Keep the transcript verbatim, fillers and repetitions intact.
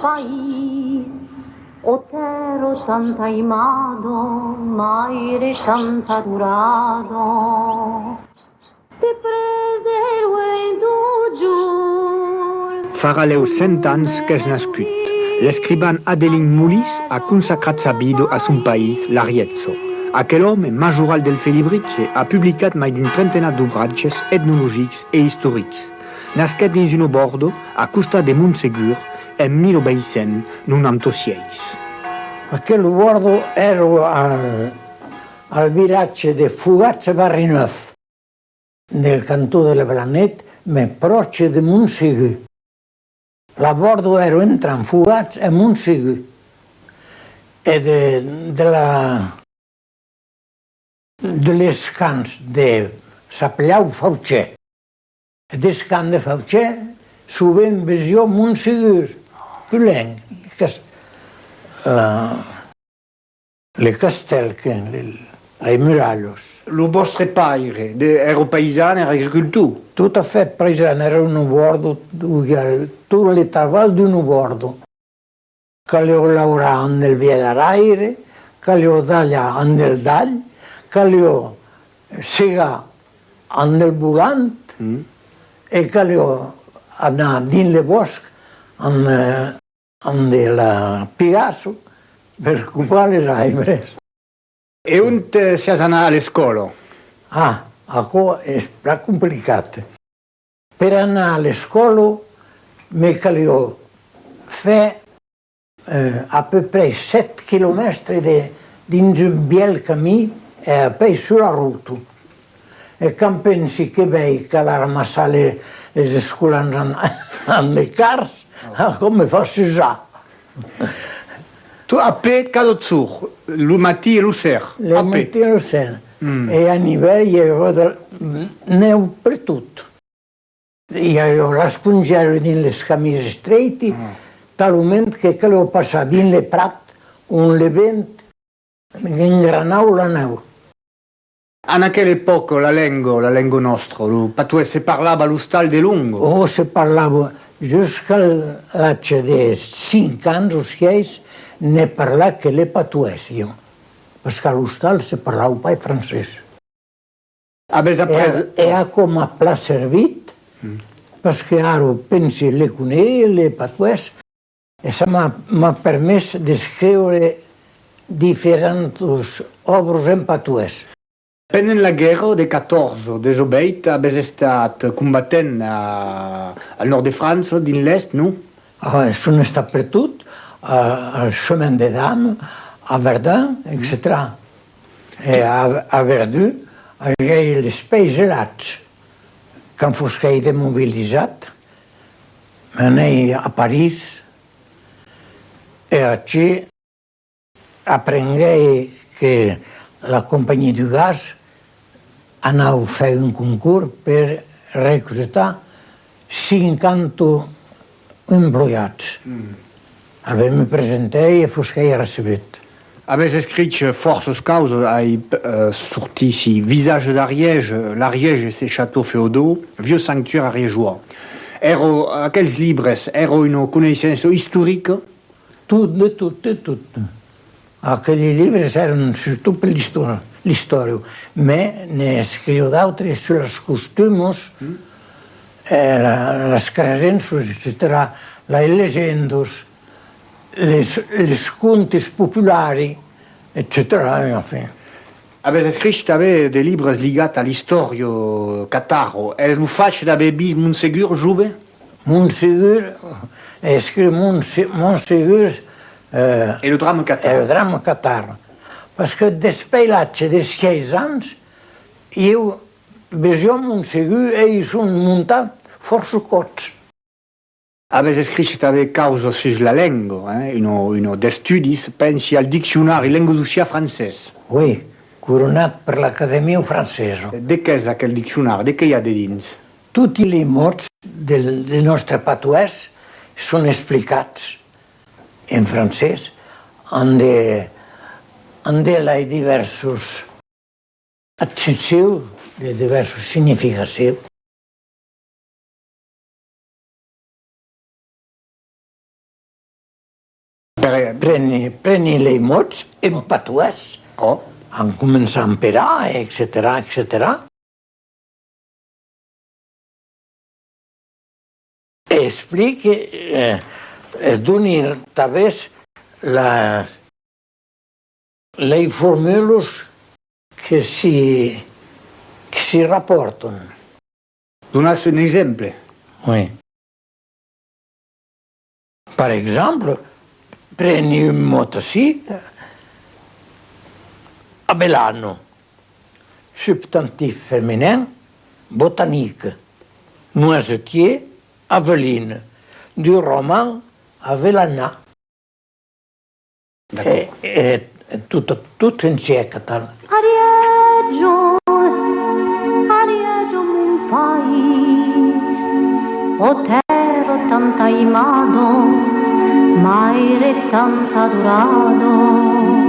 País, o tèrra tant aimada, maire tant adorada, te presèrvi totjorn. Farà lèu cent ans qu'es nascut. L'escrivan Adelin Molis a consacrat sa vida a son país, l'Arièja. Aquel òme, majoral del Felibritge, a publicat mai d'un trentenat d'obratges etnologics e istorics. Nasquèt dins una bòrda, a costat de Montsegur, en mila uèit cents nonanta sièis. Aquela bòrda èra al, al vilatge de Fogats e Barrineuf, del canton de la Blanet, mès pròche de Montsegur. La bòrda èra entre Fogats e Montsegur. E de, de la, de les camps de, s'apelava Fauchèr. E des camps de Fauchèr, sovent vesiá Montsegur, pus luènh, le cas-, la, le castèl, que, le, las muralhas. Lo vòstre paire, de, èra paisan, èra agricultor? Tot a fait paisan, èra una bòrda, dont i a tot le trabalh d'una bòrda. Caliá laurar amb del vièlh araire, caliá dalhar amb del dalh, caliá segar amb del volant, mm, e caliá anar dins le bòsc amb, eh, amb de la pigassa per copar les aibres. E ont, eh, siás anat a l'escòla? Ah, aquò es plan complicat. Per anar a l'escòla, me caliá far, eh, à peu près sèt quilomètres de, dins un vièlh camin e apèi sus la rota. E quand pensi que vei cal arramassar le, les escolans amb, amb de cars, aquò me fa susar. Tu, a pè, cada jorn, lo matin e lo ser, a pè? Le matin e lo ser. Mm. E en ivèrn, i aviá de nèu pertot. I aviá las congèlas dins les camins estreiti, mm, talament que caliá passar dins le prat ont le vent engranava la nèu. En aquela epòca, la lenga, la lenga nòstra, lo patoès, se parlava a l'ostal de longa? Oh, se parlava. Jusqu'à l'atge de cinc ans o sièis, ne parla que le patoès, ieu. Parce qu'à l'ostal se parlava pas francés. Avètz après... E, e aquò m'a plan servit, mm, parce que ara pensi le coneis, le patoès, e ça m'a, m'a permés d'escriure diferentas òbras en patoès. Pendent la guèrra de catorze dètz-a-uèit, avètz estat combatent a, al nòrd de França, dins l'èst, non? Ah, son estat pertot, a, al Chemin des Dames, a Verdun, etcetèra. E a, a Verdun, aguèi les pès gelats. Quand fosquèi demobilizat, m'anèi a París, e aquí aprenguèi que la Compagnie du Gaz anava far un concors per recrutar cinquanta emploiats. Mm. Alèra me presentèi e fosquèi recebut. Avètz escrich fòrças causas, ai, eh, sortit si Visage d'Ariège, L'Ariège et ses châteaux féodaux, vieux sanctuaires ariégeois. Èra, aquels libres, èra una coneissença istorica? Tot, de tot, de tot. Aqueli libres èran surtot per l'istò-, l'istòria, mès ne escriu d'autres sus las costumas, mm, eh, la, las cresenças, etcetèra, las legendas, les, les contes populari, etcetèra, enfin. Avètz escrich tanben de libres ligats a l'istòria catara. Es lo fach d'aver vist Montsegur jove? Montsegur, escriu Montse-, Montsegur, eh, e lo drama catar. E lo drama catar. Parce que despèi l'atge de sièis ans, ieu vesiá Montsegur e i son montat fòrça còps. Avètz escrich tanben causas sus la lenga, eh, una, una d'estudis, pensi al diccionari lengadocian-francés. Oui, coronat per l'Acadèmia francesa. De qu'es aquel diccionari? De qué i a dedins? Toti les mots del, del nòstre patoès son explicats en francés, amb de, amb de las divèrsas accepcions, de divèrsas significacions. Preni, preni lei mots en patoès, oh, en començant per A, etcetèra, etcetèra. Expliqui, eh, e doni tanben las, lei formulas que s'i, que s'i rapòrtan. Donatz un exemple? Oui. Per exemple, preni un mot ací, avelana, substantif feminin, botanic, noisetier, aveline, du roman avelana. D'acòrd. E, e tot, tot en sièc atal. Arièja, Arièja, mon país, ò tèrra tant aimada, maire tant adorada.